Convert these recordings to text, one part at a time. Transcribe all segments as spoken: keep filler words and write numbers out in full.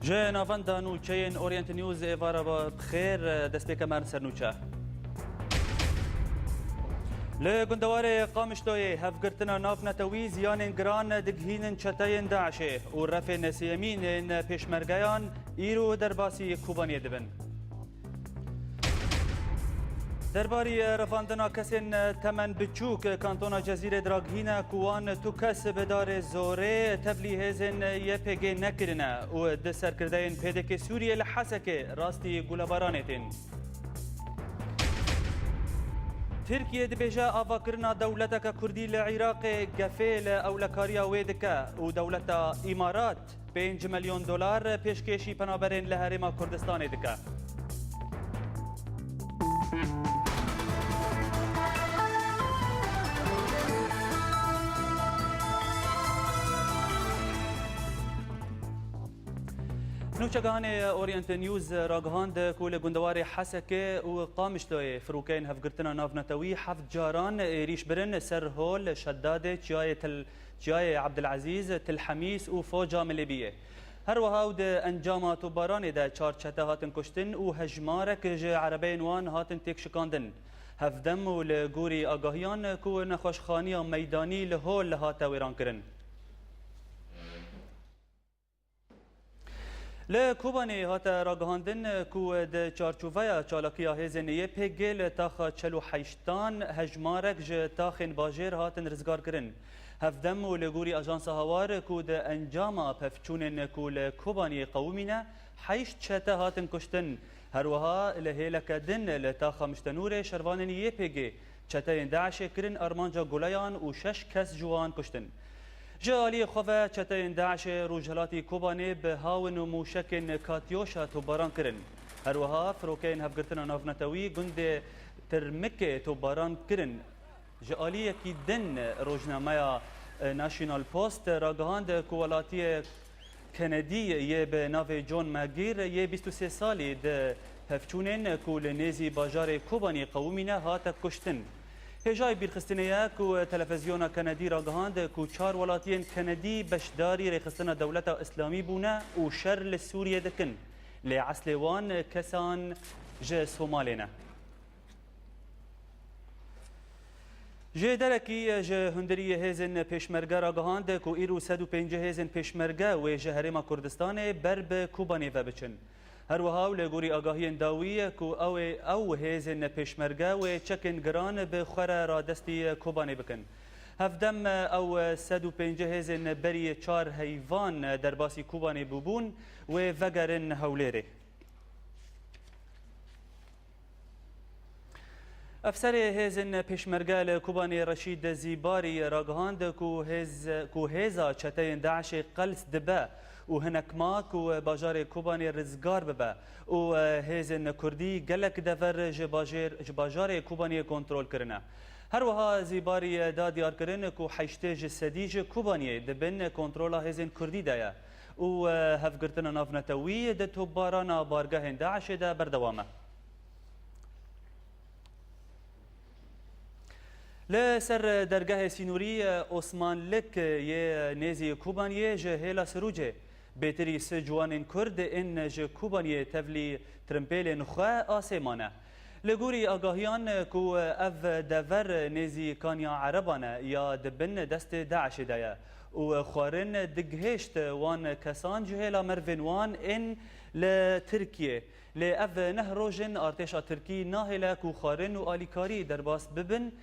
Ji navenda nûçeyên Orient News êvara ba bi xêr, destpêke me ser nûçe. Li gundewarê Qamişloyê hevgirtina navnetewî ziyanên giran digihînin çeteyên DAIŞê û refên sêyemîn ên pêşmergeyan îro derbasî Kobaniyê dibin. Derbarî revandina kesên temen biçûk kantona Cezîrê diragihîne ku wan tu kes bi darê zorê tevlî hêzên Y P G nekirine û di serkirdeyên P D K Sûriyê li Hesekê rastî gulebaranê tên. Tirkiye dibêje avakirina dewleteke Kurdî li Iraqê gefê li ewlekariya wê dike û dewleta Îmarat pênc milyon dolar pêşkêşî penaberên li Herêma Kurdistanê dike. Nûçegihanê Orient News ragihand ku li gundewarê Hesekê û Qamişloyê firokeyên hevgirtina navnetewî heft caran êrîş birin ser hol, şedadê çiyayê Til-, çiyayê Ebdilezîz, Til Hemîs û Foca Milêbiyê. Her wiha û di encama topbaranê de çar çete hatin kuştin û hejmarek ji erebeyên wan hatin têkşikandin. Hevdem û li gorî agahiyan ku nexweşxaniya meydanî li hol hate wêrankirin. Li Kobanê hate ragihandin ku di çarçoveya çalakiya hêzên Y P G li taxa çel û heştan hejmarek ji taxên bajêr hatin rizgarkirin. Hevdem û li gorî Ajansa Hawar ku di encama pevçûnên ku li Kobaniyê qewimîne, heşt çete hatin kuştin. Her wiha li hêleke din li taxa Miştenûrê şervanên Y P G çeteyên DAIŞê kirin armanca guleyan û şeş kes ji wan kuştin. Ji aliyê xwe ve çeteyên DAIŞê rojhilatî Kobanê bi hawin û mûşekên Katyoşa topbaran kirin. Her wiha firokeyên hevgirtina navnetewî gundê Tirmikê topbaran kirin. Ji aliyekî din rojnameya, e, National Post ragihand ku welatiyê Kenedî yê bi navê John McGeer yê bîst û sê salî di pevçûnên ku li nêzî bajarê Kobaniyê qewimîne hate kuştin. Hêjayî bîrxistinê ye ku televîzyona Kenedî ragihand ku çar welatiyên Kenedî beşdarî rêxistina Dewleta Îslamî bûne û şer li Sûriyê dikin. Lê eslê wan kesan ji Somalê ne. Jêderekî ji hundiriyê hêzên pêşmerge ragihand ku îro sed û pêncî hêzên pêşmerge wê ji Herêma Kurdistanê ber bi Kobanê ve biçin. Her wiha û li gorî agahiyên dawî ku ew ê, ew hêzên pêşmerge wê çekên giran bi xwe re radestî Kobanê bikin. Hevdem ew sed û pêncî hêzên berî çar heyvan derbasî Kobanê bûbûn, wê vegerin Hewlêrê. Efserê hêzên pêşmerge li Kobanê Reşîd Zîbarî ragihand ku hêz, ku hêza çeteyên DAIŞê qels dibe û hinek ma ku bajarê Kobanê rizgar bibe û hêzên Kurdî gelek dever ji bajêr, ji bajarê Kobaniyê kontrol kirine. Her wiha Zîbarî da diyar kirin ku heştê ji sedî ji Kobaniyê di bin kontrola hêzên Kurdî de ye û hevgirtina navnetewî di topbarana bargehên DAIŞê de berdewam e. Li ser dergehê sînorî, e, Osmanlik, e, yê nêzî Kobaniyê ji hêla Sirûcê bêtirî sê ciwanên Kurd ên ji Kobaniyê tevlî tirimpêlên xwe asê mane. Li gorî agahiyan, e, ku ev dever nêzî Kanya Ereban e ya di bin destê DAIŞê de ye û xwarin digihêşt wan kesan ji hêla mervên wan ên li Tirkiyê. Lê ev neh roj in artêşa Tirkî nahêle ku xwarin û alîkarî derbas bibin.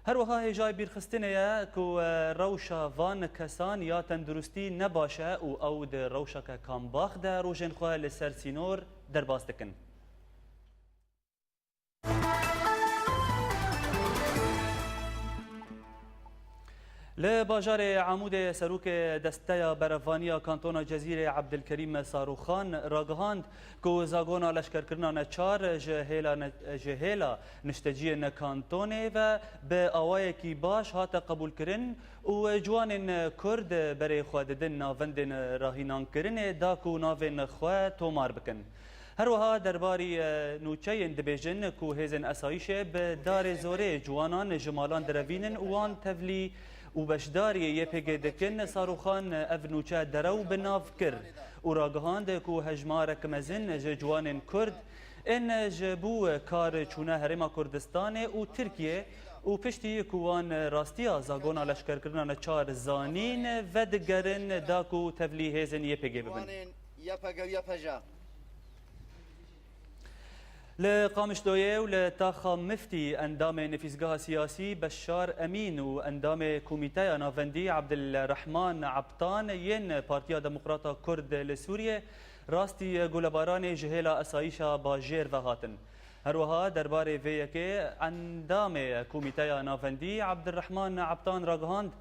Her wiha hêjayî bîrxistinê ye ku, e, rewşa van kesan ya tenduristî ne baş e û ew di rewşeke kambax de rojên xwe li ser sînor derbas dikin. Li bajarê Amûdê serokê Desteya Berevaniya Kantona Cezîrê Ebdilkerîm Saruxan ragihand ku zagona leşkerkirina neçar ji hêla ne-, ji hêla nişteciyên kantonê ve bi awayekî baş hate qebûlkirin û ciwanên Kurd berê xwe didin navendên rahînankirinê da ku navên xwe tomar bikin. Her wiha derbarî, e, nûçeyên dibêjin ku hêzên esayîşê bi darê zorê ciwanan ji malan direvînin û wan tevlî û beşdarî Y P G dikin, Sarûxan ev nûçe derew bi nav kir û ragihand ku hejmarek mezin ji ciwanên Kurd ên ji bo kar çûne Herêma Kurdistanê û Tirkiyê û piştî ku wan rastiya zagona leşkerkirina neçar zanîn, vedigerin da ku tevlî hêzên Y P G bibin. Ciwanên Y P G û Y P J. Li Qamişloyê û li taxa Miftî endamê nifîsgeha siyasî Beşar Emîn û endamê Komîteya Navendî Abdulrehman Aptan yên Partiya Demokrata Kurd li Sûriyê rastî gulebaranê ji hêla esayîşa bajêr ve hatin. Her wiha derbarê vê yekê endamê Komîteya Navendî Abdulrehman Aptan ragihand,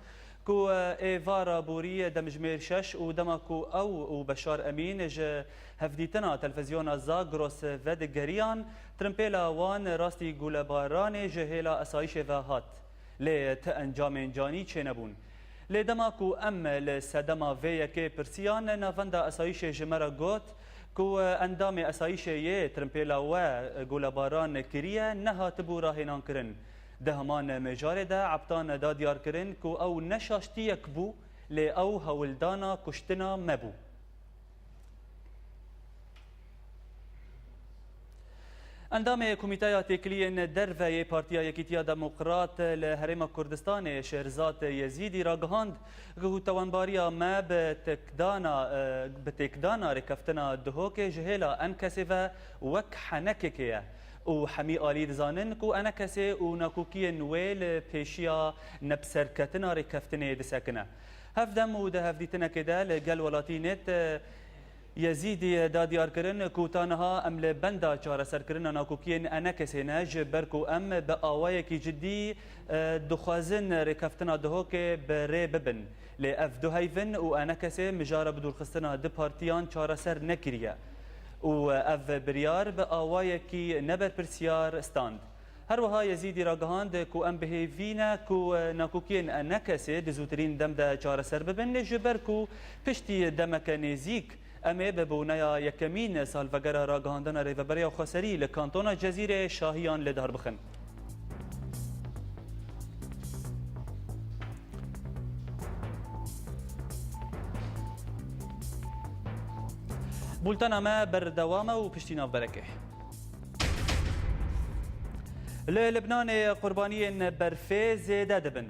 ku êvara borî demjimêr şeş û dema ku ew û Beşar Emîn ji hevdîtina televîzyona Zagros vedigeriyan, tirimpêla wan rastî gulebaranê ji hêla esayîşê ve hat. Lê ti encamên canî çênebûn. Lê dema ku em li sedema vê yekê pirsiyan, navenda esayîşê ji me re got ku endamê esayîşê yê tirimpêla we gulebaran kiriye, nehatibû rahênankirin. Di heman mijarê de Eptan da diyarkirin ku ew ne şaştiyek bû, lê ew hewldana kuştina me bû. Endamê Komîteya Têkiliyên Derve yê Partiya Yekîtiya Demokrat li Herêma Kurdistanê Şêrzad Yezîdî ragihand ku tawanbariya me bi têkdana, bi têkdana rêkeftina Duhokê ji hêla ENKSê ve wek henekekê ye. Û hemî alî dizanin ku ENKSê û nakokiyên wê li pêşiya nebserketina rêkeftinê disekine. Hevdem û di hevdîtinekê de li gel Welatî Net, Yezîdî da diyarkirin ku ta niha em li benda çareserkirina nakokiyên ENKSê ne, ji ber ku em bi awayekî cidî, e, dixwazin rêkeftina Duhokê bi rê bibin. Lê ev du heyv in û ENKSê mijara bidûrxistina du partiyan çareser nekiriye. Û ev biryar bi awayekî neberpirsyar stand. Her wiha Yezîdî ragihand ku em bi hêvî ne ku nakokiyên ENKSê di zûtirîn dem de çareser bibin, ji ber ku piştî demeke nêzîk em ê bi boneya yekemîn salvegera ragihandina Rêveberiya Xweserî li Kantona Cezîrê şahiyan li dar bixin. Bultena me berdewam e û piştî navberekê. Li Libnanê qurbaniyên berfê zêde dibin.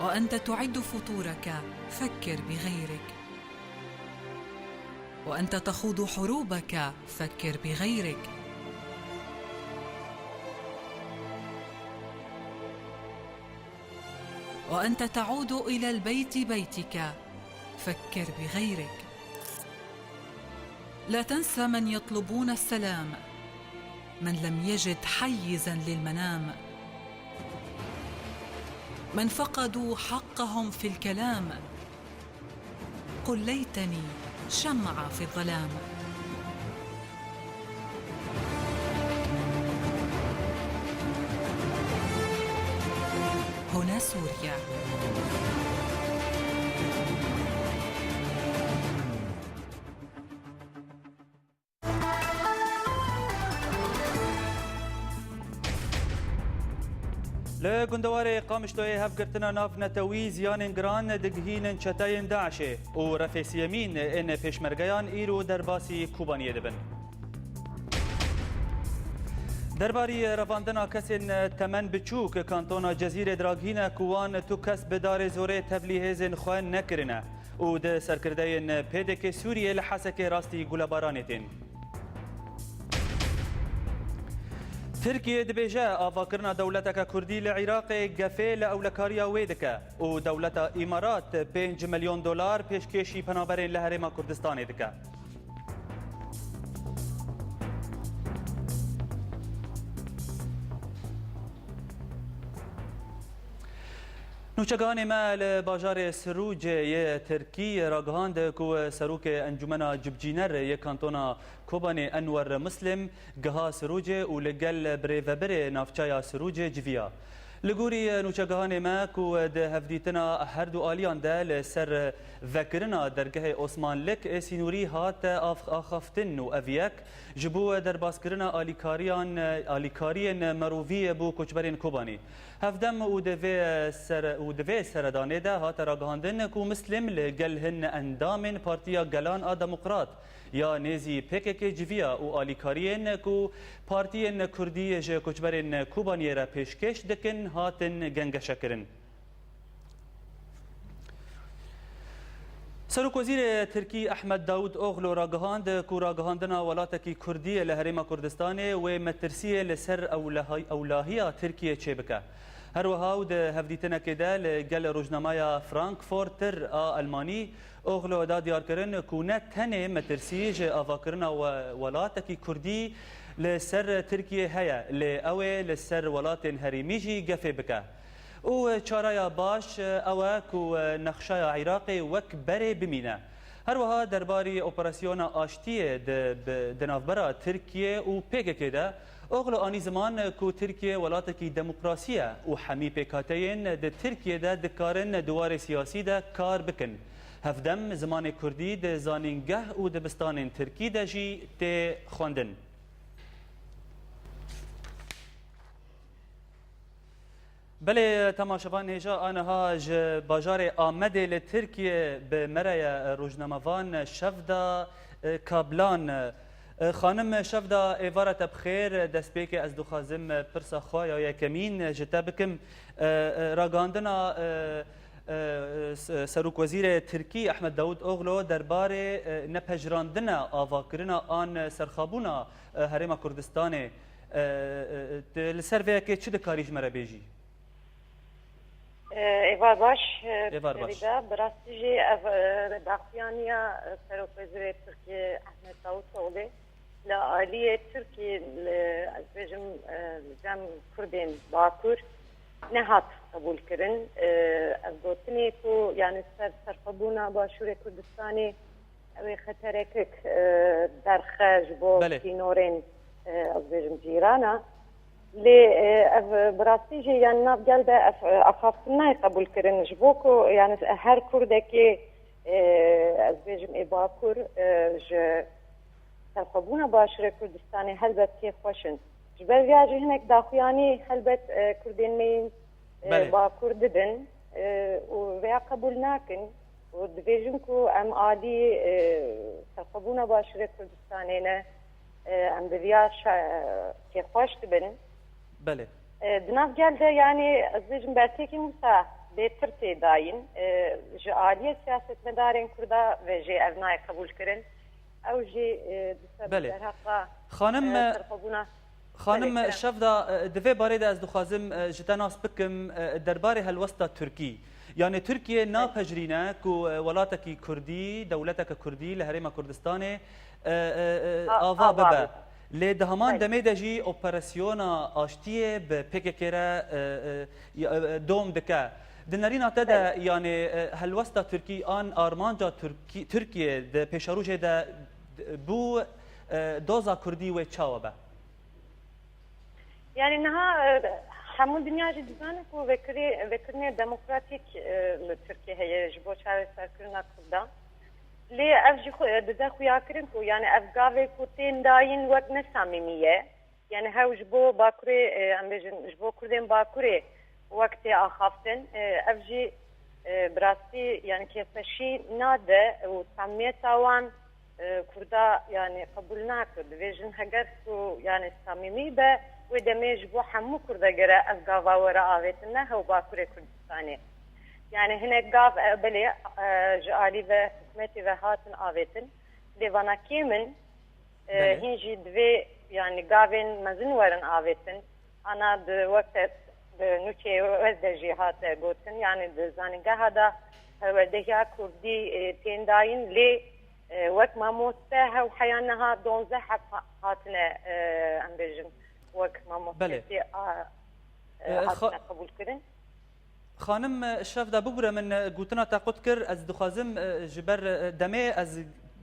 وأنت تعد فطورك، فكر بغيرك. وأنت تخوض حروبك، فكر بغيرك. وأنت تعود إلى البيت بيتك، فكر بغيرك. لا تنسى من يطلبون السلام، من لم يجد حيزا للمنام، من فقدوا حقهم في الكلام، قل ليتني شمعة في الظلام. هنا سوريا. Li gundewarê Qamişloyê hevgirtina navnetewî ziyanên giran digihînin çeteyên DAIŞê û refê siyemîn ên pêşmergeyan îro derbasî Kobaniyê dibin. Derbarî revandina kesên temen biçûk kantona Cezîrê diragihîne ku wan tu kes bi darê zorê tevlî hêzên xwe nekirine û di serkirdeyên P D K Sûriyê li Hesekê rastî gulebaranê tên. Tirkiye dibêje, avakirina dewleteke Kurdî li Iraqê gefê li ewlekariya wê dike û dewleta Îmarat pênc milyon dolar pêşkêşî penaberên li Herêma Kurdistanê dike. Nûçegihanê me li bajarê Sirûcê yê Tirkî ragihand ku serokê Encûmena Cibcîner yê Kantona Kobanê Enwer Muslim giha Sirûcê û li gel birêvebirê navçeya Sirûcê civiya. Li gorî nûçegihanê me ku di hevdîtina her du aliyan de li ser vekirina dergehê Osmanlik ê sînorî hat av-, axaftin û ev yek ji bo derbaskirina alîkariyan, alîkariyên merovî bo koçberên Kobanê. Hevdem û di vê sere-, û di vê seredanê de hate ragihandin ku Muslim li gel hin endamên Partiya Gelan a Demokrat ya nêzî P K K civiya û alîkariyên ku partiyên Kurdî ji koçberên Kobaniyê re pêşkêş dikin, hatin gengeşekirin. Serokwezîrê Tirkî Ehmed Davutoglu ragihand ku ragihandina welatekî Kurdî li Herêma Kurdistanê wê metirsiyê li ser ewlehay-, ewlahiya Tirkiyê çêbike. Her wiha û di hevdîtinekê de li gel rojnameya Frankfurter a Elmanî, Oglu da diyarkirin ku ne tenê metirsî ji avakirina we-, welatekî Kurdî li ser Tirkiyê heye, lê ew ê li ser welatên herêmî jî gefê bike. Û çareya baş ew e ku nexşeya Iraqê wek berê bimîne. Her wiha derbarî operasyona aştiyê di, bi, di navbera Tirkiye û P K K de, Oglu anî ziman ku Tirkiye welatekî demokrasî ye û hemî pêkhateyên di Tirkiye de dikarin di warê siyasî de kar bikin. Hevdem zimanê Kurdî di zanîngeh û dibistanên Tirkî de jî tê xwendin. Belê, temaşevan hêja aniha ji bajarê Amedê li Tirkiye bi me re ye rojnamevan Şevda, e, Kablan. E, xanim Şevda, êvara te bi xêr. Destpêkê ez dixwazim, e, pirsa xwe ya yekemîn ji te bikim. E, e, ragihandina, e, e, s-, Serokwezîrê Tirkî Ehmed Davutoglu derbarê, e, nepejirandina avakirina an serxabûna, e, Herêma Kurdistanê. E, e, tu li ser vê yekê çi dikarî ji me re bêjî? E, êvar baş, e, Êvar baş. Ferîda, bi rastî jî ev, e, daxuyaniya, e, Serokwezîrê Tirkiyê Ehmed Davutoğlu li aliyê Tirkî, li, ez bêjim, e, li cem Kurdên Bakur nehat qebûlkirin. E, ev gotinê ku, yani, ser serxwebûna Başûrê Kurdistanê, ew ê xeterekek, e, derxe ji bo Belê. Sînorên, e, ez bêjim cîrana. Lê, e, ev bi rastî jî, yani, nav gel de ev, e, axaftin nayê qebûlkirin. Ji bo ku, yani, her Kurdekê, e, ez bêjim ê Bakur, e, ji serxwebûna Başûrê Kurdistanê helbet kêfxweş in. Ji ber vê ya jî hinek daxuyanî helbet, e, Kurdên me yên, e, Belê. Bakur didin, e, û vêya qebûl nakin û dibêjin ku em alî, e, serxwebûna Başûrê Kurdistanê ne, e, em bi vêya şa-, kêfxweş dibin. Belê. E, di nav gel de, yanî, ez bêjim, bertêkên wisa bêtir tê dayîn. E, ji aliyê siyasetmedarên Kurda ve jî ev nayê qebûlkirin. Ew jî, e, di ser Belê. derheqa, Xanim, e, e, serxwebûna Xanim Belê, kerem. Şevda, e, di vê barê de ez dixwazim, e, ji te nas bikim, e, derbarê helwesta Tirkî. Yani Tirkiye Belê. napejirîne ku, e, welatekî Kurdî, dewleteke Kurdî li Herêma Kurdistanê, e, e, e, A-, ava ava bibe. bibe. Lê di heman Belê. demê de jî operasyona aştiyê bi P K K re, e, e, ya, e, dom dike. Di nerîna te de, yanî, e, helwesta Tirkî an armanca Tirkî-, Tirkiye di pêşerojê de, d-, bû, e, doza Kurdî wê çawa be? Yanî niha, e, hemû dinya jî dizane ku vekirê-, vekirnê demokratîk, e, li Tirkiye heye ji bo çareserkirina Kurdan. Lê ev jî xwe, dide xuyakirin ku, yanî ev gavê ku tên dayîn wek ne samîmî ye. Yanî hew ji bo Bakurê, e, em bêjin, ji bo Kurdên Bakurê wek tê axaftin. E, ev jî, e, bi rastî, yanî kêfxweşî nade û samimiyeta wan, e, Kurda, yanî qebûl nake. Dibêjin heger ku, yanî samîmî be, wê demê ji bo hemû Kurda gere ev gava were avêtin, ne hew Bakurê Kurdistanê. Yanî hinek gav, e, belê, e, ji alî ve, hikûmetê ve hatin avêtin. Lê vana kêm in, e, Belê. hîn jî divê, yanî gavên mezin werin avêtin. Ana di wek te, di nûçeyê we de jî hate gotin, yanî di zanîngeha de perwerdehiya Kurdî, e, tên dayîn, lê, e, wek mamoste hew heya niha donzdeh heb ha-, hatine, e, em bêjin, wek mamosteyê a, e, E, hatine xa-, qebûlkirin. Xanim, e, Şevda, bibûre min, e, gotina te qut kir, ez dixwazim, e, ji ber, e, demê ez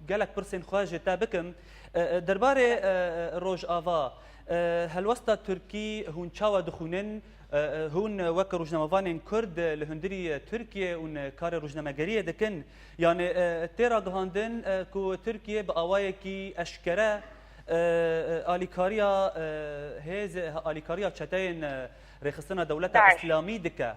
gelek pirsên xwe ji te bikim. E, e, derbarê, e, e, Rojava, e, helwesta Tirkî hûn çawa dixwînin? E, e, hûn wek rojnamevanên Kurd, e, li hundirî, e, Tirkiye û, e, karê rojnamegeriyê dikin. Yanî, e, tê ragihandin, e, ku Tirkiye bi awayekî eşkere, e, e, alîkariya, e, hêz, alîkariya çeteyên, e, rêxistina dewleta Daeş. Îslamî dike.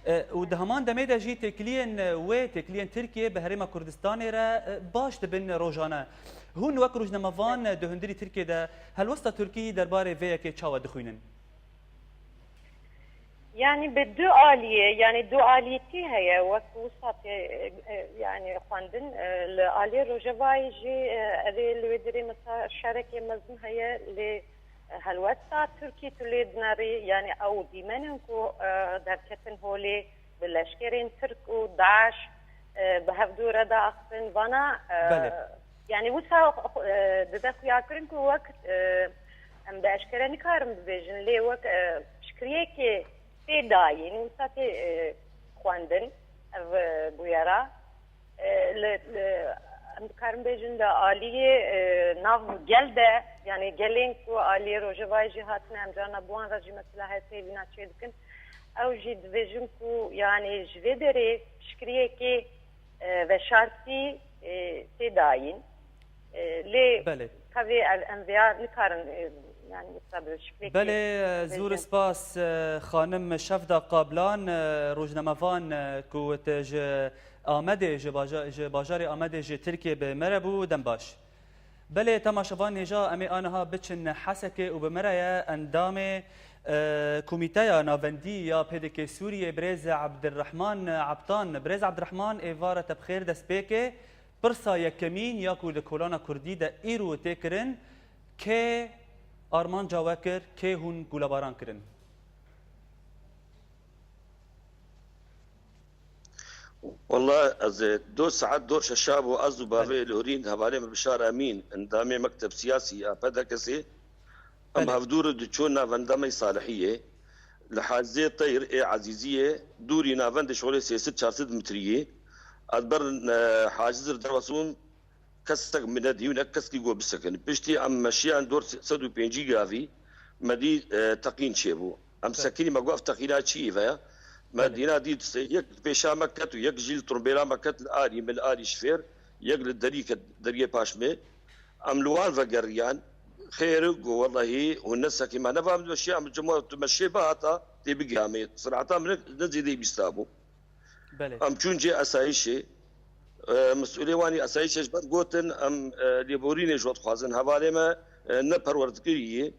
E, û di heman demê de jî têkiliyên, e, wê, têkiliyên Tirkiye bi Herêma Kurdistanê re, e, baş dibin rojane. Hûn wek rojnamevan, e, di hundirî Tirkiye de helwesta Tirkî derbarê vê yekê çawa dixwînin? Yanî bi du aliyê, yanî du aliyetî heye, wek wisa tê, e, e, yanî xwendin, e, li aliyê Rojavayê jî, e, ev ê li wê derê mesela şerekê mezin heye, lê helwesta Tirkî tu lê dinerî, yanî ew dîmen in ku, e, derketin holê bi leşkerên Tirk û DAIŞ, e, bi hevdû re diaxivin. Vana, e, Belê. yanî wisa, e, dide xuyakirin ku wek, e, em bi eşkere nikarin bibêjin, lê wek, e, piştgiriyekê tê dayîn, wisa tê, e, xwendin ev, e, bûyera. E, li, li, em dikarin bêjin li aliyê, e, nav gel de, yanî gelên ku aliyê Rojavayê jî hatine, em carna bi wan re jî mesela her pêvîna çêdikin. Ew jî dibêjin ku, yanî ji vê derê piştgiriyekê, e, veşartî, e, tê dayîn. E, lê Belê. tevê el-, em vêya nikarin, e, yanî mesela bi şiklekê Belê, e, zûr bêjin. spas, e, xanim Şevda Qablan, e, rojnamevan, e, ku te ji Amedê, ji baja-, ji bajarê Amedê ji Tirkiyê bi me re bû, dem baş. Belê, temaşevan hêja, em ê aniha biçin Hesekê û bi me re ye endamê, e, Komîteya Navendî ya P D K Sûriyê, birêz Ebdirrehman Eptan. Birêz Ebdirrehman, êvara te bi xêr dest pê ke. Pirsa yekemîn ya ku di kolana kurdî de îro tê kirin, kê armanca we kir, kê hûn gulebaran kirin? Walla ez ê do saet dor şeşa bû, ez û bavê Lorîn hevalê min Bişar Emîn, endamê mekteb siyasî ya P D K S'ê, em Belê. hevdû re diçûn navenda me Salihiyê. Li Hacizê Teyr ê Ezîziyê, dûrî navendê şolê sê sed çar sed metrî yê. Ez ber, e, Haciz re derwesûm, kesek min nedî û ne keskî got bisekin. Piştî em meşiyan dor sed û pêncî gavî, me dî, e, teqîn çêbû. Em Belê. sekinî, me got, "Ev teqîna çi îve ye?" Me Belê. dîna dît, yek pêşa me ket û yek jî li trumbêla me ket li alî, min alî şifêr, yek li derî ket, deriyê paş me. Em li wan vegeriyan, xêr, got, "Wellehî hûn ne sekî me neva min meşiya, em cima tu meşê bihata, tê bigiha me." Sirata min ne, ne zêdeyî bîsta bû. Belê. Em çûn cê esayîşê. E, mesûlê wan ê esayîşê ji ber gotin, em, e, lêborînê ji we dixwazin. Hevalê me, e, ne perwerdekirî yê.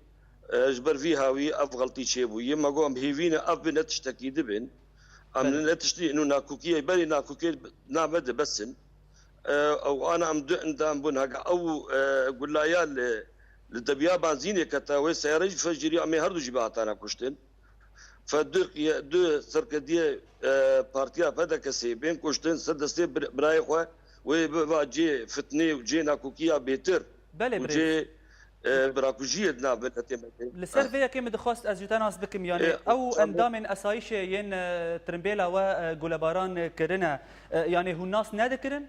E, ji ber vî hawî ev xeltî çêbûyî. Me got, em hêvî ne ev bi ne tiştekî dibin. Em Belê. ne tiştî û nakokiyê, berê nakokiyê name de besin. E, ew ana em du endam bûn. Hega ew, e, gulaya li, li debiya benzînê kete, wê seyare jî fecirî, em ê her du jî bihatana kuştin. Fe du, du serketiyê, e, partiya P D K S'ê bên kuştin ser destê bir-, birayê xwe, wê biva cê fitnê û cê nakokiya bêtir Belê û birêz. cê, e, birakujiyê di nav miletê me de. Li ser vê yekê min dixwest ez ji te nas bikim, yanî Ê, ew tamam. endamên esayîşê yên, e, tirimbêla we, e, gulebaran kirine, e, yanî hûn nas nedikirin?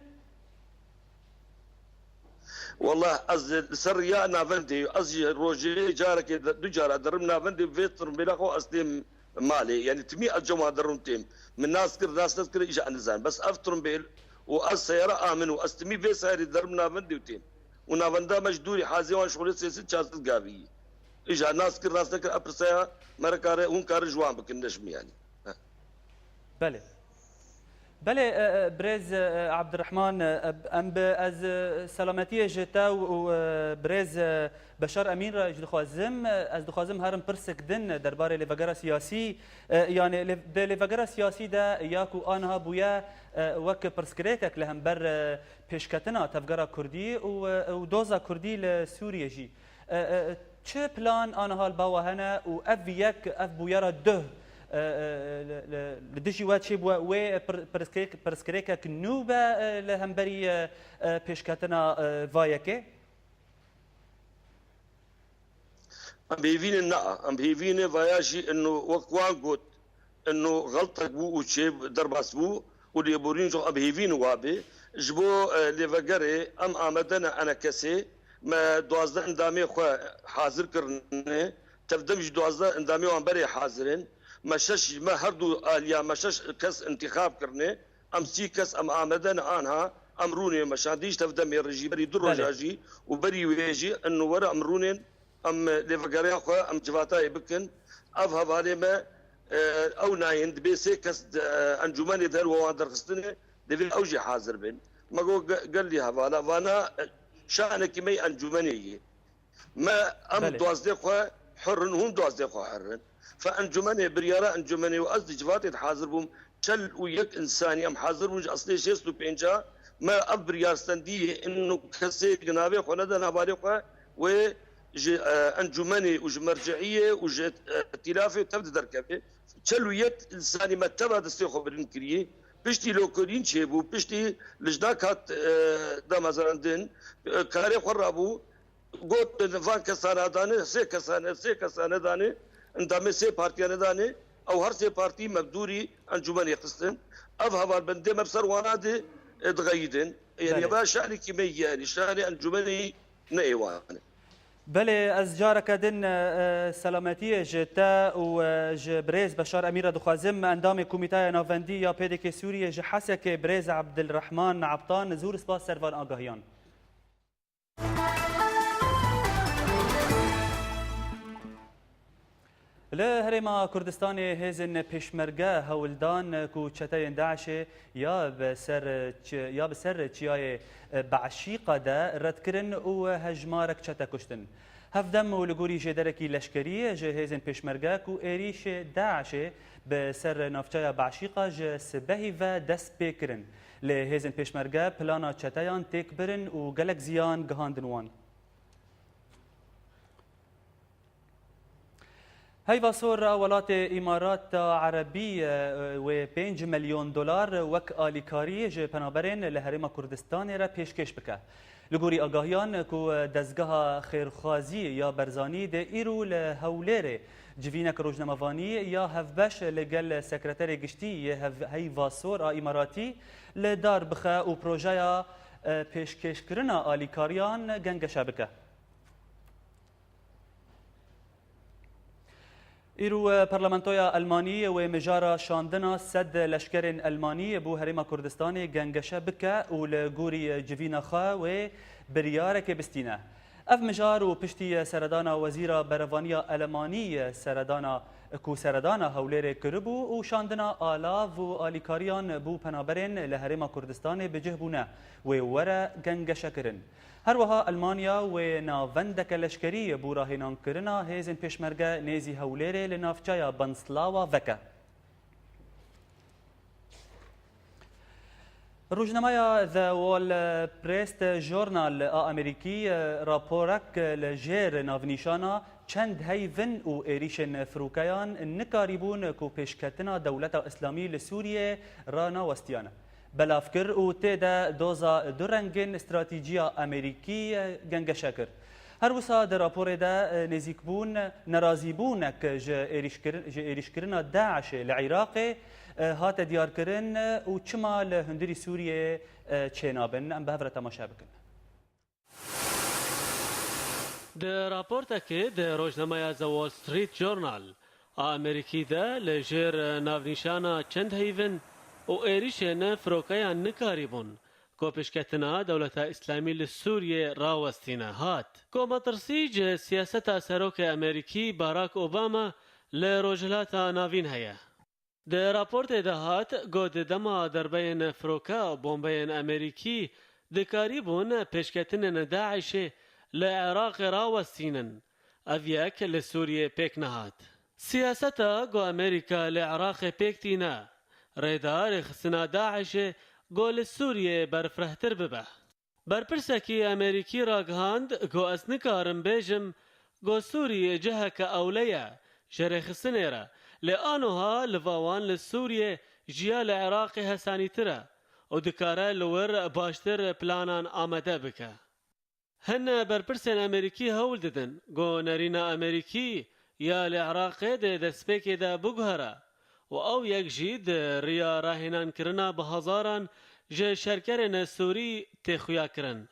Wallah, ez li ser riya navendê, ez ji rojê carekê de, du cara derim navendê, vê tirimbêla xwe ez têm malê. Yanî timî ez cema derim têm. Min nas kir, nas nekir, îja ez nizanim. Bes ev tirimbêl û ez seyara a min û ez timî vê seyarê derim navendê û têm. Û navenda me ji dûrî hazê wan ji xwe lê sê sed çar sed gavî. Îja nas kir, nas nekir, ev pirseya me re kare, hûn karin ji wan bikin, ne ji min yanî. Belê. Belê, e, e, birêz, e, Abdurrahman, e, em bi ez, e, selametiyê ji te û, û, e, birêz, e, Beşar Emîn re ji dixwazim, e, ez dixwazim herim pirsek din derbarê lêvegera siyasî, e, yanî lê-, di lêvegera siyasî de ya ku aniha bûye, e, wek pirsgirêkek li hember, e, pêşketina tevgera Kurdî û, e, û doza Kurdî li Sûriyê jî. E, e, çi plan aniha li ba we hene û ev yek, ev bûyera duh, e, e, li, li, li dijî we çêbûye, wê pir-, pirsgirêk-, pirsgirêkek nû be, e, li hemberî, e, e, pêşketina, e, va yekê? Em hêvî ne, na, em hêvî ne vaya jî ino wek wan got, ino xeltek bû û çê derbas bû û lêborîn jî em hêvî ne wa bê. Ji bo, e, lêvegerê em amade ne enekesê, me duwazdeh endamê xwe hazir kirine, tevdem jî duwazdeh endamê wan berê hazir in. Me şeş, me her du aliya me şeş kes intîxab kirine. Em sî kes em amade ne anha, em rûnê me şandî ji tevdemê re jî berî du Belê. roja jî û berî wê jî ino were em rûnên, em lêvegeriya xwe em civatayê bikin. Ev hevalê me, e, ew nayên dibê sê kes di, e, encûmenê de her we wan derxistine, divê ew jî hazir bin. Me got ge-, gelî hevala, vana, e, şanekî me yê encûmenê yê. Me em Belê. duwazdeh xwe hur in, hûn duwazdeh xwe hur in. Fe encûmenê, biryara encûmenê û ez di civatê de hazir bûm. Çel û yek însanî em hazir bûn ji eslê şêst û pênca. Me ev biryar stendî yê, ino kesê gi navê xwe nede, navê xwe wê ji, e, encûmenê û ji merceiyê û ji, e, îtîlafê tev di derkeve. Çel û yek însanî me teva destê xwe bilind kirî. Piştî lokolîn çêbû, piştî lijna kat, e, damezrandin, e, karê xwe rabû. Got, van kesana dane, sê kesane, sê kesane dane, endamê sê partiya nedane, ew her sê partî me bi dûrî encûmenê xistin. Ev hevalbendê me bi ser wana de, e, dixeyidin. Yanî Belê. va şanekî me yanî, şanê encûmenê ne ê wan e. Belê, ez careke din, e, e, selametiyê ji te û, e, ji birêz Beşar Emîr re dixwazim, endamê Komîteya Navendî ya P D K Sûriyê ji Hesekê birêz Abdulrahman Abtan, zûr spas ser van agahiyan. Li Herêma Kurdistanê hêzên Pêşmerge hewl dan ku çeteyên DAIŞê ya bi ser çi-, ya bi ser çiyayê Beşîqa de red kirin û hejmarek çete kuştin. Hevdem û li gorî jêderekî leşkerî ji hêzên Pêşmerge ku êrîşê DAIŞê bi ser navçeya Beşîqa ji sibehî ve dest pê kirin. Lê hêzên Pêşmerge plana çeteyan têk birin û gelek ziyan gihandin wan. Heyva Sor a welatê Îmarata Erebî, e, wê pênc milyon dolar wek alîkarî ji penaberên li Herêma Kurdistanê re pêşkêş bike. Li gorî agahiyan ku dezgeha xêrxwazî ya Barzanî dê îro li Hewlêrê civînek rojnamevanî ya hevbeş li gel Sekreterê Giştî yê Hev-, Heyva Sor a Îmaratî li dar bixe û projeya, e, pêşkêşkirina alîkariyan gengeşe bike. Îro, e, Parlamentoya Elmanî wê mijara şandina sed leşkerên Elmanî bo Herêma Kurdistanê gengeşe bike û li gorî civîna xwe wê biryarekê bistîne. Ev mijar û piştî seredana Wezîra Berevaniya Elmanî seredana, ku seredana Hewlêrê kiribû û şandina alav û alîkariyan bo penaberên li Herêma Kurdistanê bi cih bûne, wê were gengeşekirin. Her wiha Elmanya wê navendeke leşkerî bo rahênankirina hêzên Pêşmerge nêzî Hewlêrê li navçeya Benslawa veke. Rojnameya The Wall Street Journal a Amerîkî raporek li jêr navnîşana çend heyvin û êrîşên firûkeyan nikarîbûn ku pêşketina Dewleta Îslamî li Sûriyê ranawestiyane. Belav kir û tê de doza du rengên stratejî ya Amerîkî gengeşe kir. Her wisa di raporê de, e, nêzîkbûn, nerazîbûnek ji êrîşkirin-, ji êrîşkirina DAIŞê li Iraqê, e, hate diyarkirin, e, û çima li hundirî Sûriyê, e, çênabin? Em bi hev re temaşe bikin. Di raportekê di rojnameya The Wall Street Journal a Amerîkî de li jêr navnîşana çend heyvin û êrîşên firokeyan nikarîbûn ku pêşketina Dewleta Îslamî li Sûriyê rawestîne hat. Ku metirsî ji siyaseta serokê Amerîkî Barack Obama li Rojhilata Navîn heye. Di raportê de hat ku di dema derbeyên firoke û bombeyên Amerîkî dikarîbûn pêşketinên DAIŞê li Iraqê rawestînin, ev yek li Sûriyê pêk nehat. Siyaseta ku Amerîka li Iraqê pêk tîne, rê da rêxistina DAIŞê ku li Sûriyê berfirehtir bibe. Berpirsekî Amerîkî ragihand ku ez nikarim bêjim ku Sûrî ciheke ewle ye ji rêxistinê re, lê anoha li va wan li Sûriyê ji ya li Iraqê hesanîtir e û dikare li wir baştir planan amade bike. Hin berpirsên Amerîkî hewl didin ku nerîna Amerîkî ya li Iraqê di destpêkê de biguhere û ew yek jî di riya rahênankirina bi hezaran ji şerkerên Sûrî tê xuyakirin.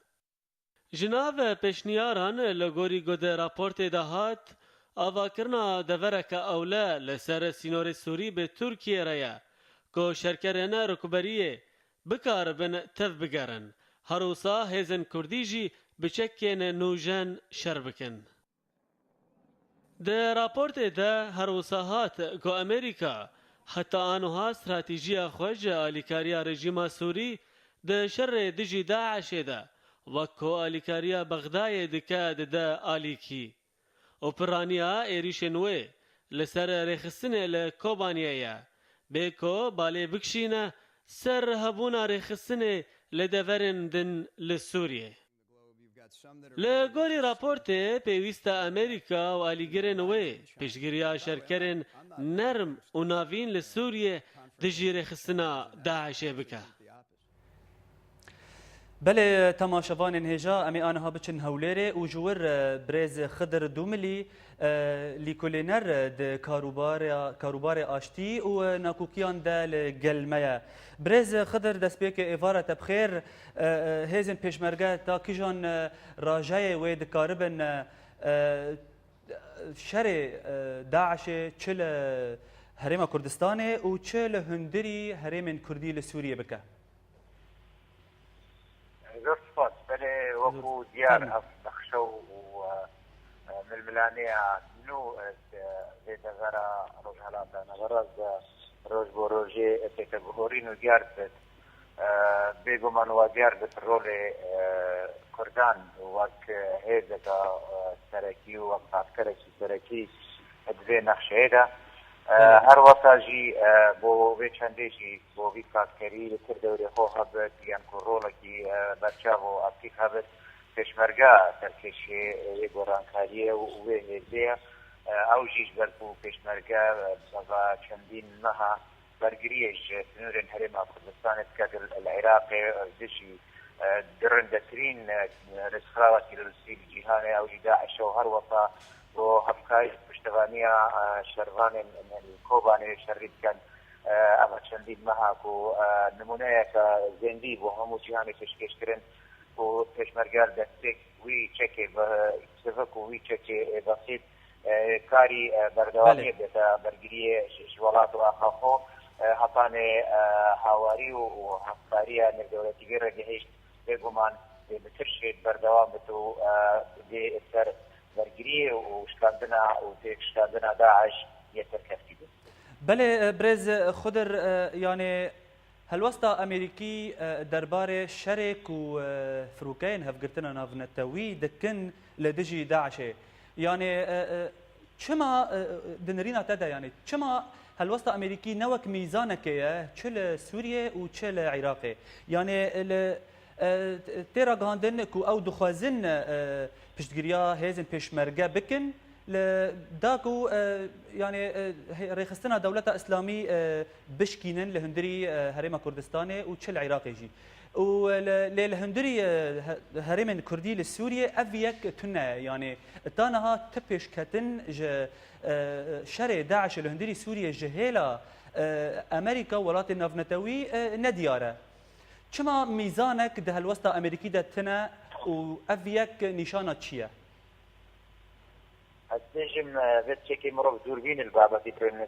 Ji nav pêşniyaran li gorî ku di raportê de hat, avakirina devereke ewle li ser sînorê Sûrî bi Tirkiyê re ye ku şerkerên rikberiyê bikaribin tev bigerin, her wisa hêzên Kurdî jî bi çekên nûjen şer bikin. Di raportê de her wisa hat ku Amerîka heta anoha stratîjiya xwe ji alîkariya rejîma Sûrî di şerê dijî DAIŞê de, wek ku alîkariya Bexdayê dike, dide alîkî. Û piraniya êrîşên wê li ser rêxistinê li Kobaniyê ye, bê ku balê bikişîne ser hebûna rêxistinê li deverên din li Sûriyê. Li gorî raportê, pêwîst e Amerîka û alîgirên wê piştgiriya şerkerên nerm û navîn li Sûriyê dijî rêxistina DAIŞê bike. Belê, temaşevanên hêja, em ê aniha biçin Hewlêrê û ji wir, e, birêz Xidir Dûmilî, e, lîkolêner di karûbarê, karûbarê aştî û, e, nakokiyan de li gel me ye. Birêz Xidir, destpêkê êvara te bi xêr. E, e, hêzên pêşmerge ta kîjan, e, rajeyê wê dikaribin, e, e, şerê, e, DAIŞê çi li Herêma Kurdistanê û çi li hundirî herêmên Kurdî li Sûriyê bike? Zor spas. Belê, wekû diyar, ev nexşe û, e, e, milmilaneya nû, e, vê devera Rojhelata Navera de roj bo rojê têke guhorîn û diyar dibit. E, bêguman wa diyar dibit rolê, e, Kurdan wek hêzeka, e, serekî û wek partkerekî serekî di vê nexşeyê de. E, Belê. Her wesa jî, e, bo vê çendê jî bo vî karkerî li tir dewrê xwe hebit, yan ku rolekî, e, berçav û aktîf hebit, pêşmerge serkêşê wê gorankariyê û wê hêzê ye. E, ew jî ji ber ku pêşmerge, e, seba çendîn meha bergiriyê ji sinûrên Herêma Kurdistanê dike, li Iraqê, e, dijî, e, di rindetirîn, e, rêzxirawa terorîstî li cîhanê, ew jî DAIŞ e û her wesa bo hevkarî piştevaniya, e, şervanên Kobanê şerî dikin. E, eva çendîn meha ku, e, nimûneyeke zêndî bo hemû cîhanê pêşkêş kirin ku pêşmerge li destpêk wî çekê ve-, sivik û wî çekê, e, besît, e, karî, e, berdewamiyê Belê. bête bergiriyê ji, ji welat û axa xwe, e, hetanê, e, hawarî û, û hevkariya nêvdewletî vê re gihîşt, bêguman dê bi tirşê berdewam bit û, e, dê ser bergiriyê û şikandina û têkşikandina DAIŞ yê serkeftî bit. Belê, e, birêz Xudir, e, yanê helwesta Amerîkî, e, derbarê şerê ku, e, firokeyên Hevgirtina Navnetewî dikin li dijî DAIŞê. Yanê, e, e, çima, e, e, di nirîna te de, yanê çima helwesta Amerîkî ne wek mîzanekê ye, çi li Sûriyê û çi li Iraqê? Yanê, e, li, e, tê ragihandin ku ew dixwazin, e, piştgiriya hêzên pêşmerge bikin, Li da ku, e, yani, e, he-, rêxistina Dewleta Îslamî, e, bişkînin li hundirî, e, Herêma Kurdistanê û çi li Iraqê jî. Û li, lê li hundirî, e, he-, herêmên Kurdî li Sûriyê ev yek tune ye. Yani, ta niha ti pêşketin ji, e, şerê DAIŞê li hundirî Sûriyê ji hêla, e, Amerîka, welatên navnetewî, e, nediyar e. Çima mîzanek di helwesta Amerîkî de tune û ev yek nîşana çi ye? Ez bêjim, e, vê tiştekê mirov dûrbîn li babetî birin. E,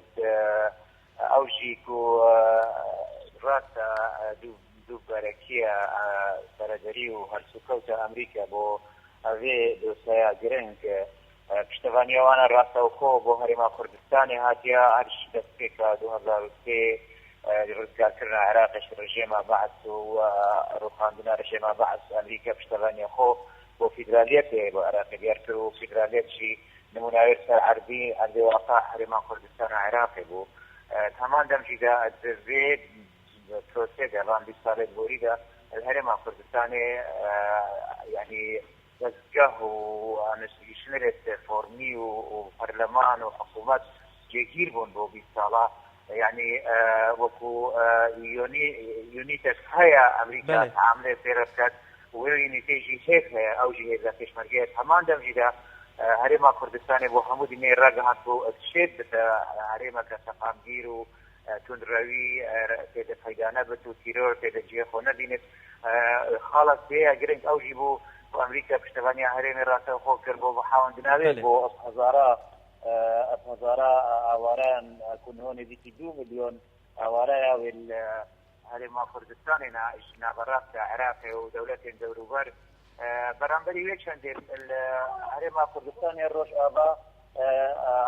ew jî ku, e, rast e, e, dû, dû berekiya, e, berederî û hersûkewta Amerîka bo, e, vê dosyeya giring, e, piştevaniya wan e rastewxo bo Herêma Kurdistanê hatiye, her ji destpêka du hezar û sê, e, rizgarkirina Iraqê ji rejêma Be'es û, e, rûxandina rejêma Be'es, Amerîka piştevaniya xwe bo federaliyetê bo Iraqê diyar kir û federaliyet jî nimûnayê ser erdî, erdê waqi Herêma Kurdistana Iraqê bû. E, heman dem jî de di vê prosê de, van bîst salê borî de li Herêma Kurdistanê, e, yanî dezgeh û, yani, jî şinirêt formî û, û parleman û hikûmet cêgîr bûn bo bîst sala. Yanî, e, wekû, e, yonî-, yonîtek heye Amerîka Belê. Teamlê pê re biket û wê yonîtê jî hêz heye, ew jî hêza pêşmergeyê. Heman dem jî de, e, Herêma Kurdistanê bo hemû dînê ragihand ku şêt bite, e, herêmeke seqamgîr û, e, tundrewî, e, tê de peyda nebit û tîror tê de cihê xwe nebînit. E, xala sêya giring ew jî bû ku Amerîka piştevaniya herêmê rastewxo kir bo bihawindinavê Belê. Bo ev hezara, e, ev hezara, e, awareyan, e, ku niho nêzîkî du milyon aware ya wê li Herêma Kurdistanê ne, ji navbera Iraqê û dewletên dewrûber. E, beramberî wê çendê li Herêma Kurdistanê Rojava, e, e,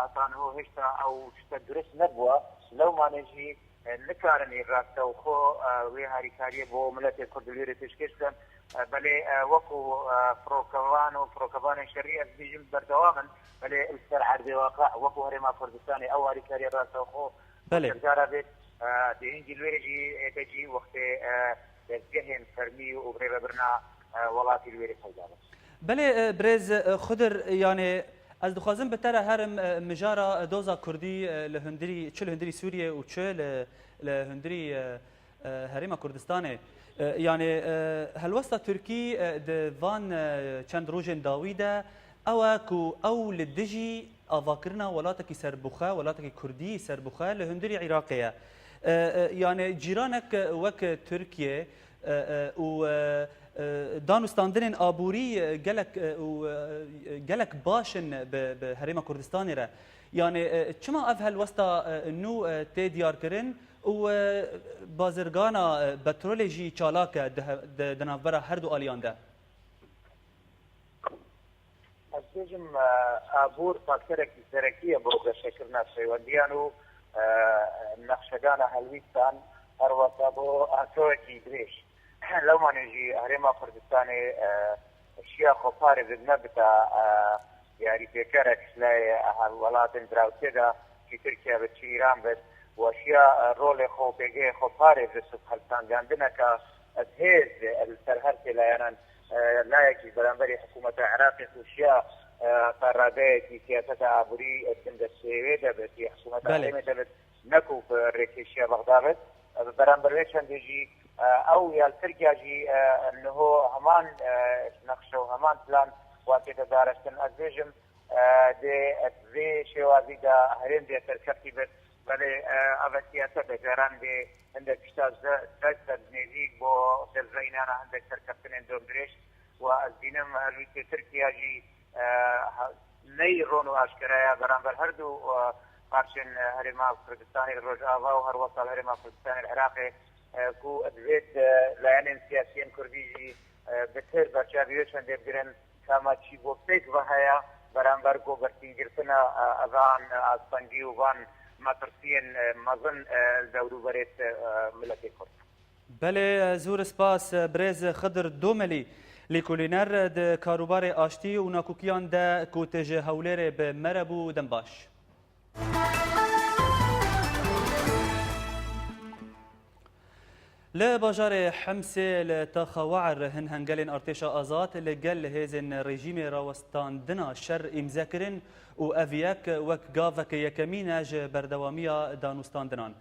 heta niho hêşta ew tiştek durist nebûwa. Lewmanê jî, e, nikarin ê rastewxo, e, wê harîkariyê bo miletê Kurd li wê rê pêşkêş bikin. E, belê, e, wekû, e, firokevan û firokevanên şerî ez bêjim berdewam in. Belê li ser erdê waqi wekû Herêma Kurdistanê ew harîkariya rastewxo Belê. Jara bêt, e, dê hingî li wê re jî, ê te jî wextê, e, dezgehên fermî û birêvebirina, e, welatî li wê re peyda be. Belê, e, birêz, e, Xidir, yani ez dixwazim bi te re herim, e, mijara, e, doza Kurdî, e, li hundirî, çi li hundirî Sûriyê û çi li, li hundirî, e, e, Herêma Kurdistanê. E, yani, e, helwesta Tirkî, e, di van, e, çend rojên dawî de ew e ku ew li dijî avakirina welatekî serbixwe, welatekî Kurdî serbixwe li hundirî Iraqê ye. E, e, yani cîranek wek Tirkiye, e, e, û, e, e, danûstandinên aborî, e, gelek, e, û, e, gelek baş in bi, bi Herêma Kurdistanê re. Yani, e, çima ev helwesta, e, nû, e, tê diyarkirin û, e, bazirgana, e, petrolê jî çalak e di he-, di, di navbera her du aliyan de? Ez bêjim, e, abor faktorekî serekî ye bo geşekirina peywendiyan û, e, nexşedana helwîstan, her wesa bo atoyekî dirêj. Lewmanê jî Herêma Kurdistanê, e, şiya xwe parêz nebita, e, yarîpêkerek ji layê, e, welatên dirawtê de, çi Tirkiye bit, çi Îran bit, û şiya, e, rolê xwe û pêgehê xwe parêz bi helsengandineke bi hêz, e, li ser her sê layanan, e, layekî beramberî hikûmeta Iraqê ku şiya, e, qeradeyekî siyaseta aborî, e, bin destê wê de bit, yê hikûmeta Belê. Herêmê de bit, ne ku bi rêkêşiya Bexda bit. E, bi beramber wê çendê jî, e, ew ya li Tirkiya jî, e, niho heman, e, nexşe û heman plan watê de dareştin. Ez bêjim, e, dê, e, vê şêwazî de herêm dê serkeftî bit. Belê, e, ev e siyaset e, caran dê hindek tişta ji dest de nêzîk bo derve înana hindek serkeftinên domdirêj. Û ez bînim, e, helwîstê Tirkiya jî, e, ha-, ney ron û aşkera ye beramber her du, e, parçên, e, Herêma Kurdistanê li Rojava û her wesa li Herêma Kurdistanê li Iraqê, e, ku divêt, e, layenên siyasiyên Kurdî jî, e, bitir berçavî wê çendê bigirin. Kama çî bo pêk ve heye, beramber ku bertîngirtina, e, evan, e, astengî û van metirsiyên, e, mezin, e, li dewrûberê, e, miletê Kurd. Belê, zûr spas, e, birêz Xidir Domelî, lîkolîner di karûbarê aştî û nakokiyan de ku tu ji Hewlêrê bi me re bû, dem baş. Li bajarê Himsê li taxa Waer hin hengelên artêşa azad li gel hêzên rejîmê rawestandina şer îmze kirin û ev yek wek gavek yekemîn e ji berdewamiya danûstandinan.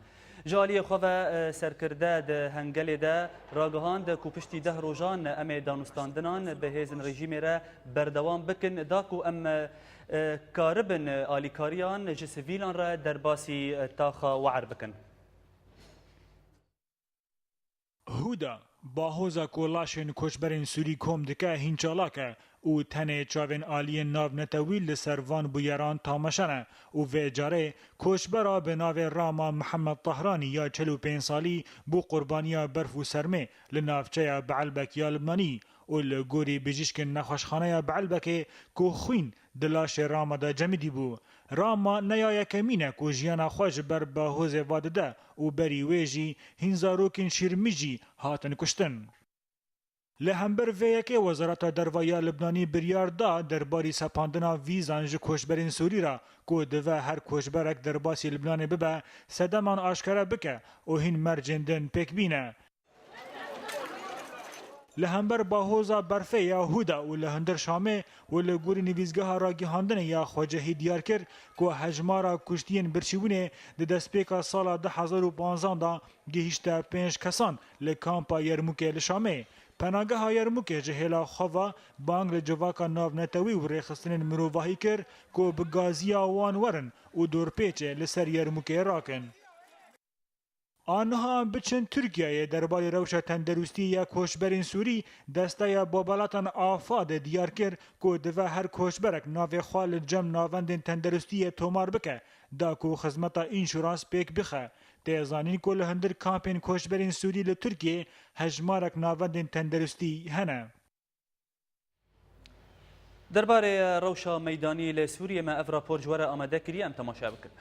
Ji aliyê xwe ve, e, serkirde di hengelê de ragihand ku piştî deh rojan em ê danûstandinan bi hêzên rejîmê re berdewam bikin, da ku em, e, karibin alîkariyan ji sivîlan re derbasî, e, taxa Waer bikin. Huda, bahoza ku laşên koçberên Sûrî kom dike hîn çalak e û tenê çavên aliyên navnetewî li ser van bûyeran tamaşe ne û vê carê koçbera bi navê Rama Mihemed Tahranî ya çil û pênc salî bû qurbaniya berf û sermê li navçeya Beelbek ya Libnanî û li gorî bijîşkên nexweşxaneya Beelbekê ku xwîn di laşê Rama de cemidî bû. Rama ne ya yekemîn e ku jiyana xwe ji ber bahozê va dide û berî wê jî hîn zarokên şîrmijî hatin kuştin. Li hember vê yekê Wezareta Derve ya Libnanî biryar da derbarî sepandina vîzan ji koçberên Sûrî re ku dive her koçberek derbasî Libnanê bibe, sedeman aşkere bike û hîn mercên din pêk bîne. Li hember bahoza berfê ya Huda û li hundir Şamê û li gorî nivîsgeha ragihandinê ya xwecihî diyar kir ku hejmara kuştiyên birçîbûnê di destpêka sala du hezar û panzdan de gihîşte pênc kesan li kampa Yermûkê li Şamê. Penageha Yermûkê ji hêla xwe ve bang li civaka navnetewî û rêxistinên mirovahî kir ku bi gaziya wan werin û dorpêçê li ser Yermûkê rakin. Aniha em biçin Tirkiyeyê, derbarê rewşa tenderustî ya koçberên Sûrî, desteya Bobelatan AFADê diyar kir ku dive her koçberek navê xwe li cem navendên tenderustiyê tomar bike, da ku xizmeta înşurans pêk bixe. Tê zanîn ku li hundir kampên koçberên Sûrî li Tirkiyê hejmarek navendên tenderustî hene. Derbarê rewşa meydanî li Sûriyê me ev rapor ji we re amade kiriye, em temaşe bikin.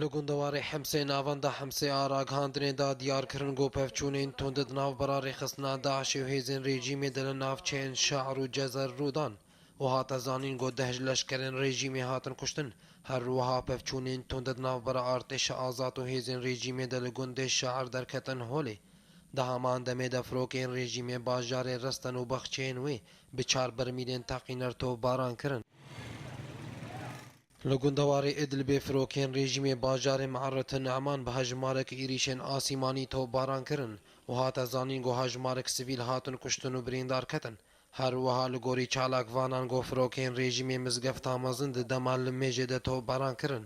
Li gundewarê Hemsê navenda Hemsê a ragihandinê de diyar kirin ku pevçûnên tund di navbera rêxistina DAIŞê û hêzên rejîmê de li navçeyên Şehr û Cezer rû dan û hate zanîn ku deh ji leşkerên rejîmê hatin kuştin. Her wiha pevçûnên tund di navbera artêşa azad û hêzên rejîmê de li gundê Şehr derketin holê. Di heman demê de firokeyên rejîmê bajarê Resten û baxçeyên wê bi çar bermîlên teqîner topbaran kirin. Li gundewarê Idlibê firokeyên rejîmê bajarê Me'erretin Ne'man bi hejmarek êrîşên asîmanî topbaran kirin û hate zanîn ku hejmarek sivîl hatin kuştin û birîndar ketin. Her wiha li gorî çalakvanan ku firokeyên rejîmê mizgefta mezin di dema limêjê de topbaran kirin.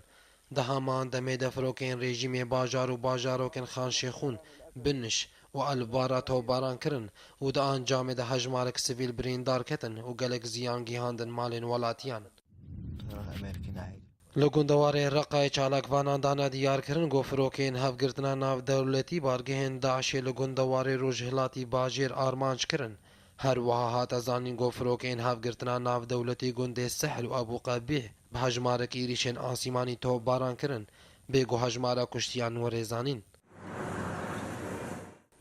Di heman demê de firokeyên rejîmê bajar û bajarokên Xan Şêxûn, Biniş û El Bara topbaran kirin û di ancamê de hejmarek sivîl birîndar ketin û gelek ziyan gihandin malên welatiyan. Li gundewarê Reqayê çalakvanan dane diyar kirin ku firokeyên hevgirtina navdewletî bargehên DAIŞê li gundewarê rojhilatî bajêr armanc kirin. Her wiha hate zanîn ku firokeyên hevgirtina navdewletî gundê Sehl û Ebû Qebîh bi hejmarek êrîşên asîmanî topbaran kirin, bê ku hejmara kuştiyan were zanîn.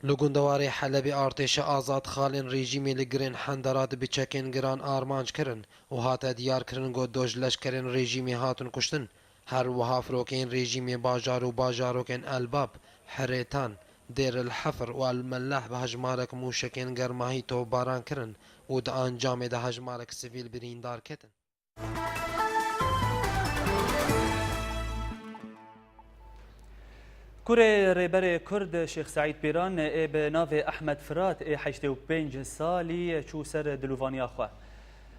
Li gundewarê Helebê artêşa azad xalên rejîmê li girên Henderat bi çekên giran armanc kirin û hate diyar kirin ku du ji leşkerên rejîmê hatin kuştin. Her wiha firokeyên rejîmê bajar û bajarokên Elbab, Herêtan, Dêr el Hefir û El Mellah bi hejmarek mûşekên germahî topbaran kirin û di ancamê de hejmarek sivîl birîndar ketin. Kurê rêberê Kurd Şêx Seîd Pîran ê bi navê Ehmed Firat ê heştê û pênc salî çû ser dilûvaniya xwe.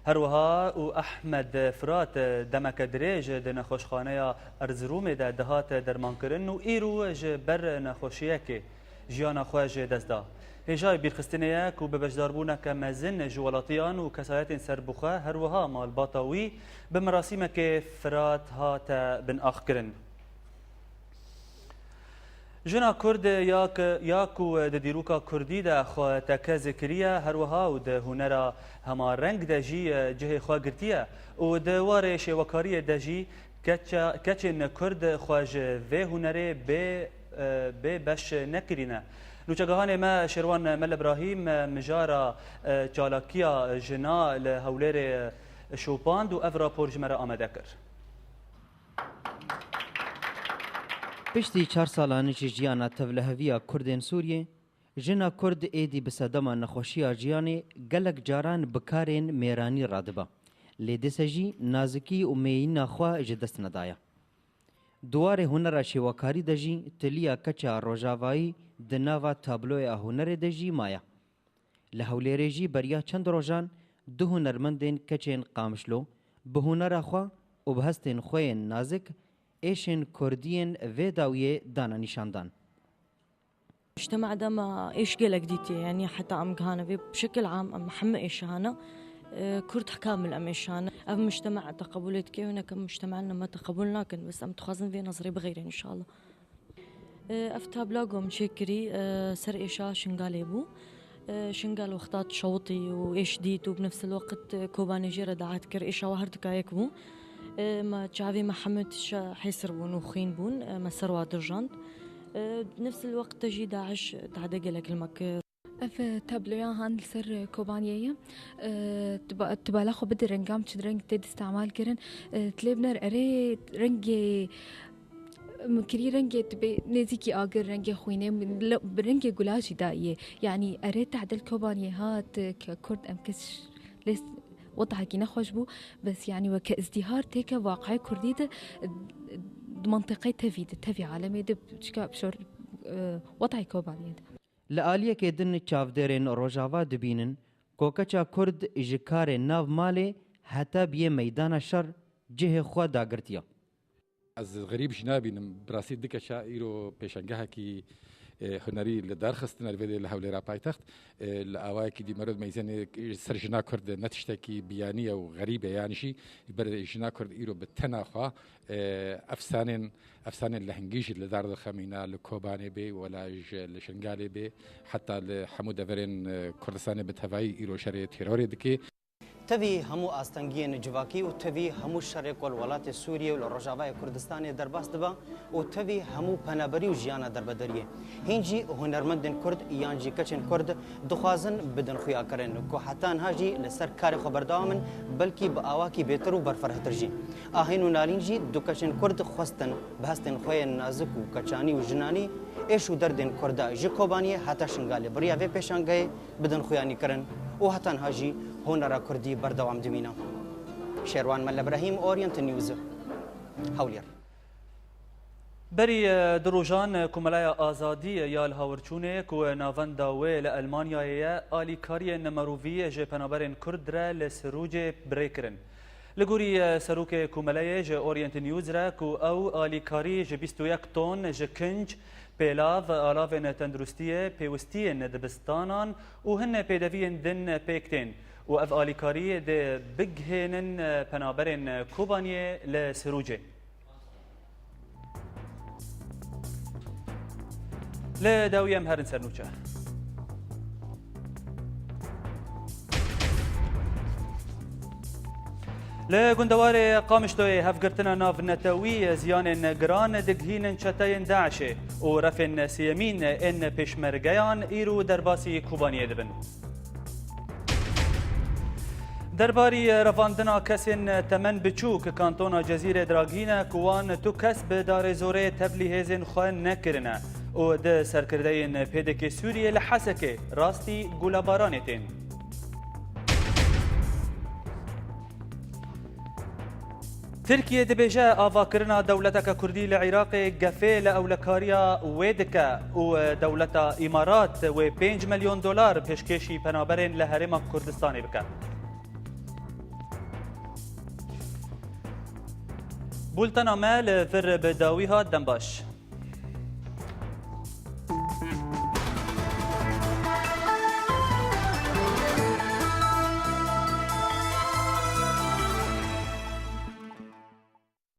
Her wiha û Ehmed Firat demeke dirêj di nexweşxaneya Erzirûmê de dihat dermankirin û îro ji ber nexweşiyekê jiyana xwe ji dest da. Hêjayî bîrxistinê ye ku bi beşdarbûneke mezin ji welatiyan û kesayetên serbixwe, her wiha malbata wî bi merasîmekê Firat hate binaxkirin. Jina Kurd ya ki, ya ku di dîroka Kurdî de xwe teke zikiriye, her wiha û di hunera hemareng de jî cihê xwe girtiye û di warê şêwekariyê de jî keça-, keçên Kurd xwe ji vê hunerê bê, e, bê beş nekirîne. Nûçegihanê me Şêrwan Mel Ibrahîm mijara, e, çalakiya jina li Hewlêrê şopand û ev rapor ji me re amade kir. Piştî çar salan ji jiyana tevliheviya Kurdên Sûriyê, jina Kurd êdî bi sedema nexweşiya jiyanê gelek caran bi karên mêranî radibe. Lê dîse jî nazikî û mêyîna xwe ji dest nedaye. Di warê hunera şêwekarî de jî tiliya keça rojavayî di nava tabloya hunerê de jî maye. Li Hewlêrê jî beriya çend rojan du hunermendên keçên Qamişlo bi hunera xwe û bi hestên xwe yên nazik êşên kurdiyên vê dawiyê dane nîşandan. Mujtema de me êş gelek dîtiye, yanî heta em gihane vê bi şekil am em heme êş hane. E, Kurd kamil em êş hane. Ev mujtema teqebûlê dike, hinek em mujtema ne me teqebûl nakin. Bes em dixwazin vê nezirê bixeyrin înşallah. E, ev tabla ku em çêkirî, e, ser êşa Şingalê bû. E, Şingal wexta şewitî û êş dît û bi nefsil weqt, e, Kobanê jê re daet kir, êşa we her duka yek bû. E, me çavê me hemû tişa hêsir bûn û xwîn bûn, e, me ser wa dirjand. E, nefsil weqt de jî DAIŞ tehde gelek li me kir. Ev tabloya han li ser Kobaniyê ye. E, tu ba-, tu bala xwe bide rengam, çi reng tê dîstemal kirin. E, tu lê biner erê rengê Min kirî rengê tu bê nêzîkî agir, rengê xwînê, min le-, bi rengê gula jî dayê. Yanî erê tehdil Kobaniyê hat, ke Kurd em kes lê s-, wetahekî nexweş bû, bes yanî weke îzdîhar têke waqayê Kurdî de, di mentiqeyê tevî de, tevî alemê de, çika şor, e, wetayê Kobaniyê de. Li aliyekê din çavdêrên Rojava dibînin ku keça Kurd ji karê nav malê heta biyê meydana şer cihê xwe dagirtiye. Ez xerîb jî nabînim. Bi rastî du keça îro pêşangehekî, e, hunerî li dar xistine li vê dê li Hewlêra paytext. E, li awayekî dî merov meyzênê ser jina Kurd ne tiştekî biyanî ye û xerîb e. Yanî jî ji ber jina Kurd îro bi tena xwe, e, efsanên, efsanên lehengî jî li dar dixe mîna li Kobanê bê, wela ji, li Şingalê bê, heta li hemû deverên, e, Kurdistanê bi tevayî îro şerê terorê dike. Tevî hemû astengiyên civakî û tevî hemû şerê ku li welatê Sûriyê û li Rojavayê Kurdistanê derbas dibe û tevî hemû penaberî û jiyana derbederiyê. Hîn jî hunermendên Kurd yan jî keçên Kurd dixwazin bidin xuyakirin ku heta niha jî li ser karê xwe berdewam in, belkî bi awakî bêtir û berfirehtir jî. Ahên û nalîn jî du keçên Kurd xwestin bi hestên xwe yên nazik û keçanî û jinanî êş û derdên Kurda ji Kobaniyê heta Şingalê bi riya vê pêşangehê bidin xuyanîkirin û heta niha jî hunera Kurdî berdewam dimîne. Şêrwan Melle Brahîm, Orient News, Hewlêr. Berî, e, du rojan, e, Komeleya Azadî ya li Hawirçûnê ku navenda wê li Elmanyayê ye, alîkariyên mirovî ji penaberên Kurd re li Sirûcê bi rê kirin. Li gorî, e, serokê Komeleyê ji Orient News re ku ew alîkarî ji bîst û yek ton ji kinc, pêlav, alavên tenduristiyê, pêwistiyên dibistanan û hin pêdeviyên din pêk tên û ev alîkarî dê bigihênin penaberên Kobaniyê li Sirûcê. Li dawî em herin ser nûçe. Li gundewarê Qamişloyê hevgirtina navnetewî ziyanên giran digihînin çeteyên DAIŞê û refên sêyemîn ên pêşmergeyan îro derbasî Kobaniyê dibin. Derbarî revandina kesên temen biçûk kantona Cezîrê diragîne ku wan tu kes bi darê zorê tevlî hêzên xwe nekirine û di serkirdeyên P D K Sûriyê li Hesekê rastî gulebaranê tên. Tirkiye dibêje avakirina dewleteke Kurdî li Iraqê gefê li ewlekariya wê dike û dewleta Îmarat wê pênc milyon dolar pêşkêşî penaberên li Herêma Kurdistanê bike. Bultena me li vir bi dawî hat, dem baş.